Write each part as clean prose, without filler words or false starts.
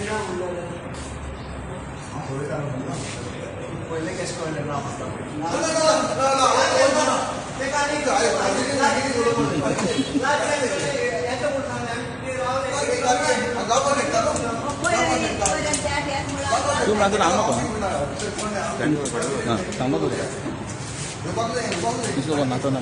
तूं म्हाका सांग नको सांग नको दुसरो कोण नाचो ना.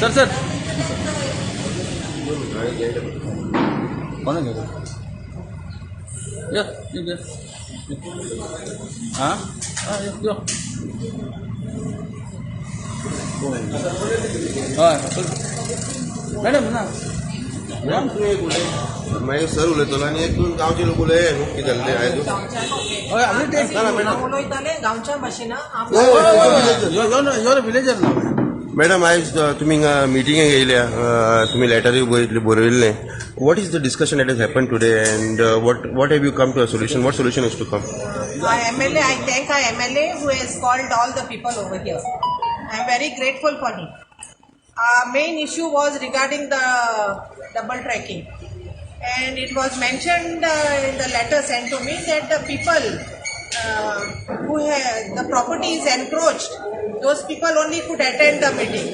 सर सर कोण यो यो हां यो हय मॅडम ना मागीर सर उलयतलो आनी एक दोन गांवचे लोक उलय न्हू कितें जालें तें आयज. उलयताले गांवच्या भाशेन. विलेजर ना मॅडम, आयज तुमी हिंगा मिटिंगेक येयल्या, तुमी लेटरूय बरयल्लें. What is the discussion that has happen today and what have you come to a solution? What solution is to come? Our MLA, I thank our MLA who has called all the people over here. I am very grateful for him. Our main issue was regarding the double tracking, and it was mentioned in the letter sent to me that the people who have the property is encroached, those people only could attend the meeting.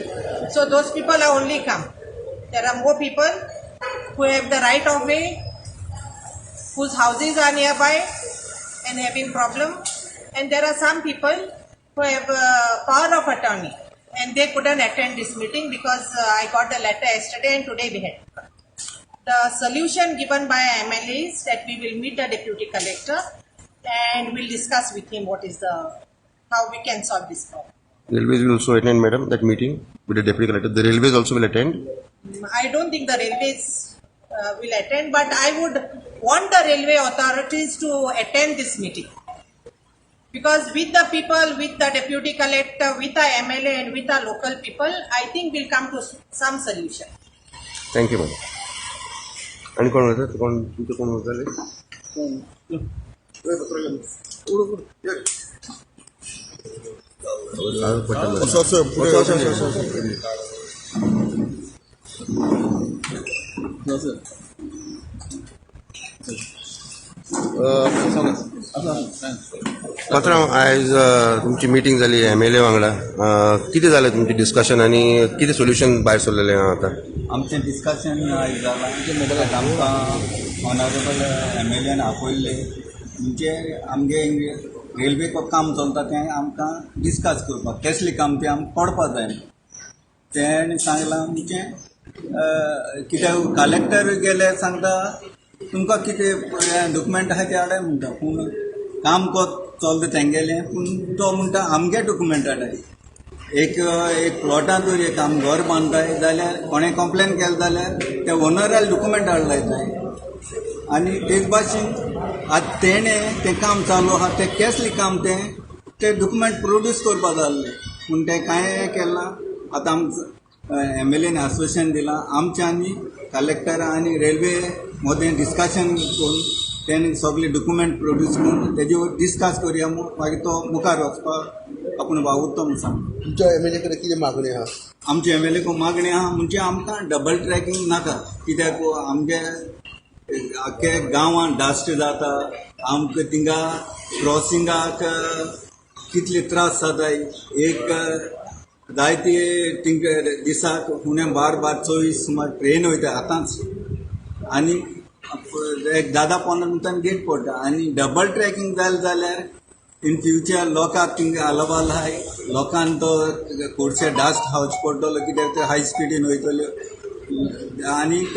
So those people are only come. There are more people who have the right of way, whose houses are nearby and having problem, and there are some people who have power of attorney and they couldn't attend this meeting because I got the letter yesterday and today we had. The solution given by MLA is that we will meet the deputy collector and we'll discuss with him what is the how we can solve this problem. Railways will also attend, madam, that meeting with the deputy collector. The railways also will attend? I don't think the railways will attend, but I would want the railway authorities to attend this meeting. Because with the people, with the deputy collector, with the MLA and with the local people, I think we'll come to some solution. Thank you, madam. आनी कोण उलयता? कोण तुमचें कोण उलयताले? पात्रांव, आयज तुमची मिटींग जाली एम एल ए वांगडा, कितें जालें तुमचें डिस्कशन आनी कितें सोल्युशन भायर सरलेलें आहा आतां? आमचें डिस्कशन आयज जालां. आमकां ऑनरेबल एम एल एन आपयल्लें, म्हणजे आमगे रेल्वे काम चलता तें आमकां डिस्कस करपाक, कसलें काम तें आमकां पडपा जाय. तेणें सांगलां म्हणजे कित्याक कलेक्टर गेल्यार सांगता तुमकां कितें डॉक्युमेंट आसा ते हाडाय म्हणटा, पूण काम चलता तेंगेलें, पूण तो म्हणटा आमगे डॉक्युमेंट हाडाय. एक एक प्लॉटांत जर एक आम घर बांदताय जाल्यार कोणें कंप्लेन केलें जाल्यार त्या ओनराक डॉक्युमेंट हाडलायताय. आनी तेच भाशेन आतां तेणें तें काम चालू आसा तें कसलें काम तें ते डॉक्युमेंट प्रोड्यूस करपा जाय आसलें, पूण तें कांय केलें ना. आतां आमकां एम एल एन आश्वासन दिलां आमचें आनी कलेक्टर आनी रेल्वे मदें डिस्कशन करून तेणें सगळे डॉक्युमेंट प्रोड्यूस करून तेजे डिस्कस करुया म्हूण, मागीर तो मुखार वचपाक आपूण वावुरतो म्हूण सांग. तुमच्या एम एल ए कडेन कितें मागणी आहा? आमच्या एम एल ए मागणी आहा म्हणजे आमकां डबल ट्रॅकिंग नाका, कित्याक आमगे आख्खे गांवांत डस्ट जाता, आमकां थिंगा क्रॉसिंगाक कितले त्रास जाताय. एक जायते थिंगा दिसाक उणे 12 12 24 सुमार ट्रेन वयता आतांच, आनी एक 10-15 मिनटान गेट पडटा. आनी डबल ट्रॅकिंग जालें जाल्यार इन फ्युचर लोकांक थिंगा अलाबाल आहाय, लोकांक तो खुबशे डस्ट खावचो पडटलो, कित्याक ते हाय स्पिडीन वयतल्यो. आनीक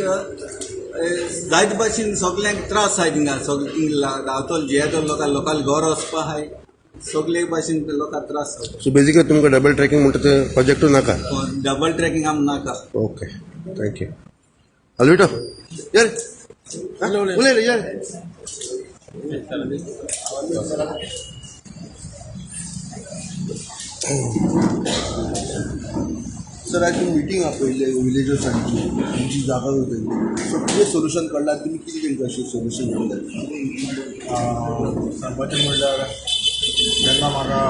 जायते भाशेन सगल्यांक त्रास आहाय थिंगा सगळे थिंग रावतलो जियेतलो लोकां लोकांक घर वचपा आहाय सगळे भाशेन लोकांक त्रास जाता. सो बेजिकली तुमकां डबल ट्रॅकिंग म्हणटा ते प्रोजेक्टूय नाका. डबल ट्रॅकिंग आमकां नाका. Okay, thank you. अल्विटो यार उलय यार. सर, आयज तुमी मिटींग आपयल्ली विलेजर्सांची, तुमची जागा वयतली, सो कितें सोल्युशन काडलां तुमी, कितें तांकां अशें सोल्युशन दिलें? सांगपाचें म्हणल्यार जेन्ना म्हाका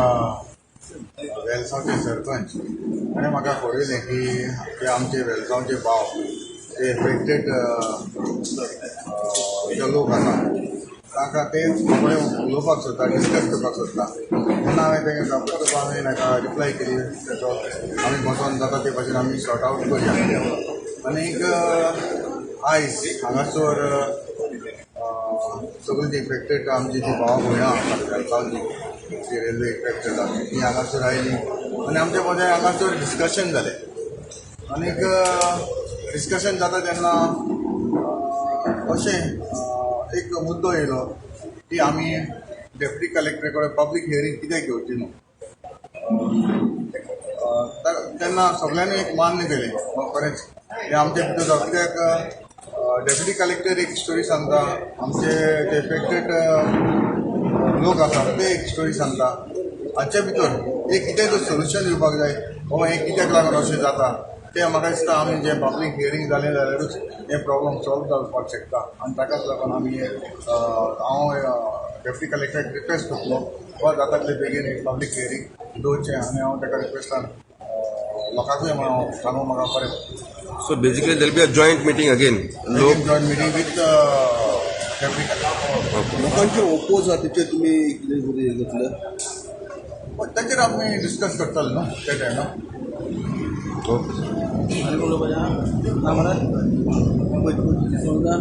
वेलसांवचे सरपंच हाणें म्हाका कळयलें की ते आमचे वेलसांवचे भाव जे एफेक्टेड जे लोक आसा तांकां ते फुडें उलोवपाक सोदता, डिस्कस करपाक सोदता. तेन्ना हांवें तेंका डॉक्टर हांवें ताका रिप्लाय केली, तेचो आमी बसोन जाता ते भाशेन आमी सॉर्ट आवट करया. आनीक आयज हांगासर सगळीं जी इफेक्टेड आमची जी भावा भयणां आसा वेलसांवची जी रेल्वे इफेक्ट जाता ती हांगासर आयली आनी आमचे मदें हांगासर डिस्कशन जालें. आनीक डिस्कशन जाता तेन्ना अशें एक मुद्दो येयलो की आमी डेप्युटी कलेक्टरा कडेन पब्लीक हियरींग कित्याक घेवची न्हू. तेन्ना सगळ्यांनी एक मान्य केलें, खरेंच हें आमचे भितर जावं. कित्याक डेप्युटी कलेक्टर एक स्टोरी सांगता, आमचे जे इफेक्टेड लोक आसा ते एक स्टोरी सांगता, हाचे भितर एक कितें तर सोल्युशन दिवपाक जाय. बाबा हें कित्याक लागून अशें जाता तें म्हाका दिसता आमी जें पब्लीक हियरींग जालें जाल्यारूच हें प्रॉब्लम सॉल्व जावपाक शकता. आनी ताकाच लागून आमी हांव डेप्युटी कलेक्टराक रिक्वेस्ट करतलो वा जाता तितले बेगीन एक पब्लीक हियरींग दवरचें आनी हांव ताका रिक्वेस्टान लोकांकूय सांगूंक म्हाका बरें. So basically there'll be a joint meeting again. लोक joint meeting with deputy collector. लोकांचे ओपोज आहा तेचेर तुमी कितें कितें घेतलें? ताचेर आमी डिस्कस करतले न्हू त्या टायमार. ओके. आनी कोण उलोवपाचें आहा ना मरे? समजा.